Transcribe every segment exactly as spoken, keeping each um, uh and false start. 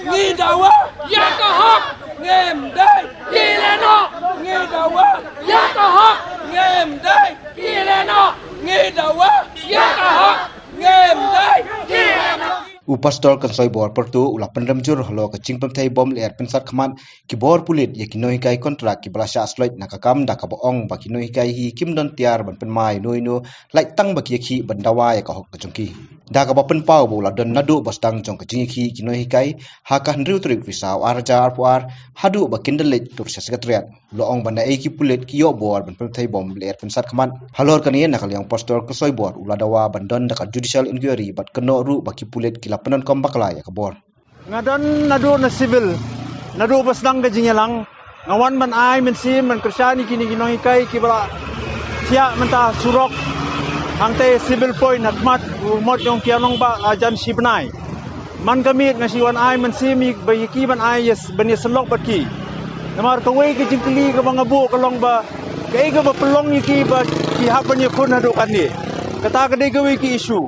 Ngi dawa ïa ka hok, ngim dei ki lehnoh. Ngi dawa ïa ka hok, ngim dei ki lehnoh. Ngi dawa ïa ka hok, ngim dei ki lehnoh. U Pastor Kynsoibor Pyrtuh u la pynrem jur halor ka jingpynthei bom lyer pynsat khmat ki bor pulit ïa ki nonghikai kontrak kiba la shah sloit na ka kam, da kaba ong ba ki nonghikai hi kim don tiar ban pynmai ïano ïano, lait tang ba ki ïakhih ban dawa ïa ka hok ka jong ki. Da kaba pynpaw ba u la don naduh ba sdang jong ka jingïakhih ki nonghikai ha ka hynriew tarik Risaw ar hajar arphew ar, haduh ba kin da leit tur sha Secretariat. U la ong ba naei ki pulit ki ïoh bor ban pynthei bom lyer pynsat khmat. Halor kane, na ka liang u Pastor Kynsoibor u la dawa ban don da ka judicial inquiry bad kynnoh ruh ba ki pulit ki la pyndonkam bakla ïa ka bor. Nga don naduh na civil, naduh ba sdang ka jingïalang. Nga wan ban ai mynsiem ban kyrshan ïa kine ki nonghikai kiba la thiah mynta surok hangtei Civil Point ha khmat u mot jong ki Anglong ba la jan shi bnai. Man ka miet nga shu wan ai mynsiem ïa ba ïa ki ban ai ïa s-, ban ïasyllok bad ki. Namar kawei ka jingkylli kaba nga buh ka long ba kaei kaba pynlong ïa ki ba ki hap ban ïakhun haduh katne. Kata ka dei kawei ka issue.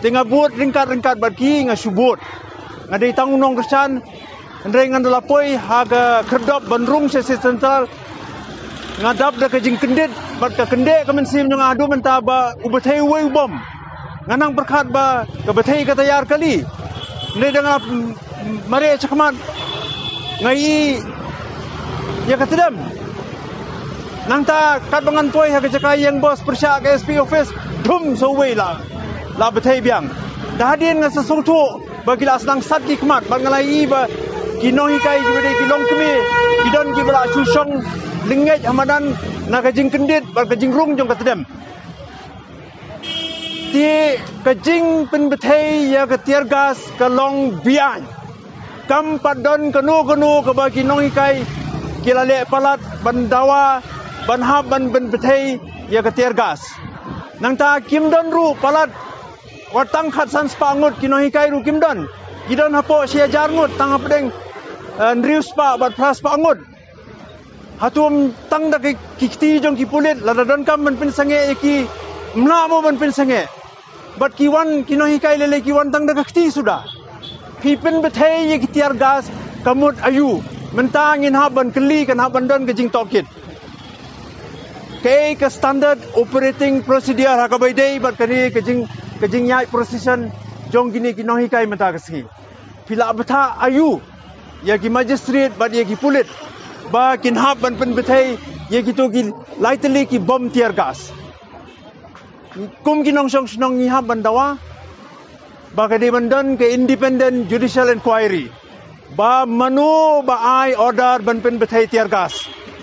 Te nga bud ryngkat ryngkat bad ki, nga shu bud. Nga dei tang u nongkyrshan, hynrei ngan da la poi ha ka khyrdop ban rung sha City Central. Nga dap da ka jingkyndit bad ka kyndit ka mynsiem jong nga haduh mynta ba u bthei uwei u bom. Nga nang pyrkhat ba ka bthei ka tayar kali. Hynrei da nga, mm, mareh shakhmat, nga ïohi ïa ka tdem. Nangta katba ngan poi ha ka jaka ïeng bos pyrshah ka S P office, dhum, sa uwei la, la bthei biang. Da hadien nga sa sngewthuh ba ki la sdang sat ki khmat bad nga la ïohi ba ki nonghikai kiba dei ki longkmie ki don kiba la shu shong lyngngeit ha madan na ka jingkyndit bad ka jingrung jong ka tdem. Te ka jingpynbthei ïa ka tear gas ka long beaiñ. Kam pat don kano kano kaba ki nonghikai ki la leh palat ban dawa ban hap ban pynbthei ïa ka tear gas. Nangta kim don ruh palat wat tang khatsan spah ngut, ki nonghikai ruh kim don. Ki don hapoh shi hajar ngut, tang hapdeng, eh, hynriew spah bad phra spah ngut. Hato tang da ki, ki kti jong ki pulit, lada donkam ban pynsangeh ïa ki, ym lah mo ban pynsangeh. Bad ki wan, ki nonghikai lei lei ki wan tang da ka kti suda. Phi pynbthei ïa ki tear gas, ka mut aïu? Mynta ngin hap ban kylli, kan hap ban don ka jingtohkit. Kaei ka standard operating procedure ha kaba ïadei bad kane ka jing, ka jingïaid procession jong kine ki nonghikai mynta ka sngi? Phi la bthah aïu ïa ki magistrate bad ïa ki pulit ba kin hap ban pynbthei ïa kito ki lai tylli ki bom tear gas? Kum ki nongshong shnong ngi hap ban dawa ba ka dei ban don ka independent judicial inquiry ba mano ba ai order ban pynbthei tear gas.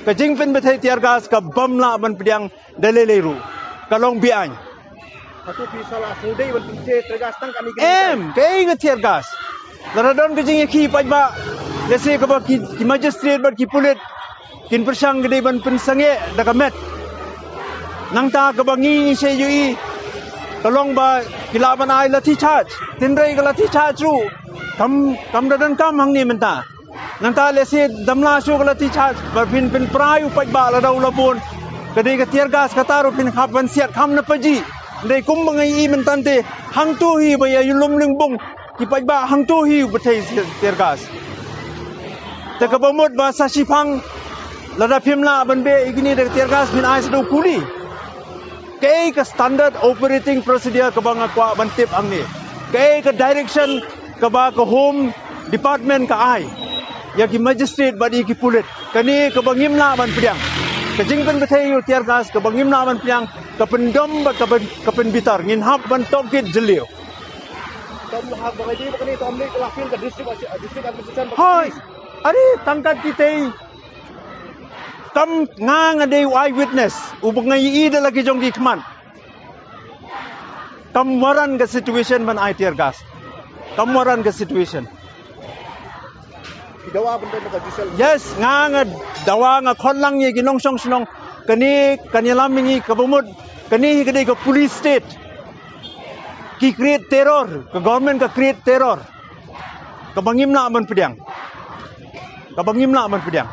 Ka jingpynbthei tear gas ka bym lah ban pdiang da lei lei ruh. Ka long beaiñ. Hato phi sa la sngewdei ban pynbthei tear gas tang kane ka? Em, kaei ka tear gas? Lada don ka jingïakhih paidbah, lehse kaba ki, ki magistrate bad ki pulit kin pyrshang ka dei ban pynsangeh da ka met. Nangta kaba ngi ngi sa ïohi ka long ba ki lah ban ai lathi charge. Hynrei ka lathi charge ruh kam, kam da donkam hangne mynta. Nangta lehse dam lah shuh ka lathi charge ba phin pynpra ïa u paidbah lada u la bun. Ka dei ka tear gas kata ruh phin hap ban siat kham na pajih. Hynrei kumba nga ïohi mynta te, hangto hi ba ïa ïalum lyngbung ki paidbah, hangto hi u bthei tear gas. Te kaba mut ba sa shiphang, lada phim lah ban beh ïa kine da ka tear gas, phin ai sa da u kuli. Kaei ka standard operating procedure kaba nga kwah ban tip hangne? Kaei ka direction kaba ka Home Department ka ai ïa ki magistrate bad ïa ki pulit? Kane kaba ngim lah ban pdiang. Ka jingpynbthei ïa u tear gas kaba ngim lah ban pdiang, ka pyndom bad ka pyn, ka pynbitar. Ngin hap ban tohkit jylliew. Tom lah ba ngi ba kane tom leh ka la fil ka district, district administration. Hoi. Are tang kat kitei. Kam nga nga dei u eyewitness, uba nga ïohi da la ki jong ki khmat. Kam waran ka situation ban ai tear gas. Kam waran ka situation. Ki dawa bynta na ka judicial. Yes, nga nga dawa, nga khot lang ïa ki nongshong shnong. Kane kan ïalam ïa ngi kaba mut kane hi ka dei ka police state. Ki create terror, ka government ka create terror. Kaba ngim lah ban pdiang. Kaba ngim lah ban pdiang.